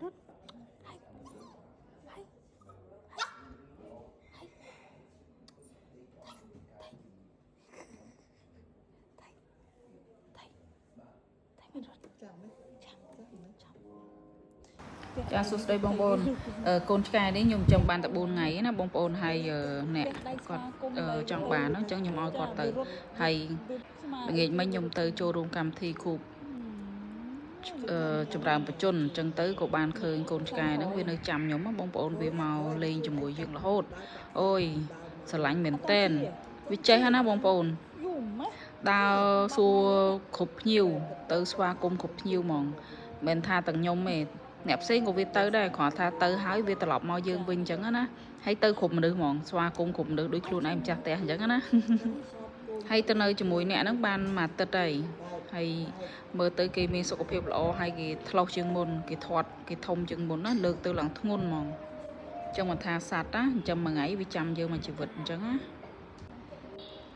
រត់ហើយហើយហើយថៃថៃថៃថៃមិនរត់ ចាំទេ ចាំចាំ ចាសួស្តីបងប្អូនអឺកូនឆ្កែនេះខ្ញុំចំបានតែ4ថ្ងៃណាបងប្អូនហើយអឺអ្នកគាត់អឺចង់បានអញ្ចឹងខ្ញុំឲ្យគាត់ទៅហើយល្ងាចមិញខ្ញុំទៅចូលរួមកម្មវិធីខូបអឺចម្រើនបជនអញ្ចឹងទៅក៏បានឃើញកូនឆ្កែហ្នឹងវានៅចាំខ្ញុំហ៎បងប្អូនវាមកលេងជាមួយយើងរហូតអូយស្រឡាញ់មែនតែនវាចេះណាបងប្អូន យំម៉េច ដើរសួរគ្រប់ភ្ញៀវទៅស្វាគមន៍គ្រប់ភ្ញៀវហ្មងមិនថាទាំងខ្ញុំទេអ្នកផ្សេងក៏វាទៅដែរគ្រាន់ថាទៅហើយវាត្រឡប់មកយើងវិញអញ្ចឹងណាហើយទៅគ្រប់មនុស្សហ្មងស្វាគមន៍គ្រប់មនុស្សដូចខ្លួនឯងម្ចាស់ផ្ទះអញ្ចឹងណា ហើយទៅនៅជាមួយអ្នកហ្នឹងបានមួយអាទិត្យហើយហើយមើលទៅគេមានសុខភាពល្អហើយគេថ្លោះជាងមុនគេធាត់គេធំជាងមុនណាលើកទៅឡើងធ្ងន់ហ្មងអញ្ចឹងមិនថាសត្វណាអញ្ចឹងមួយថ្ងៃវាចាំយើងមួយជីវិតអញ្ចឹងណា។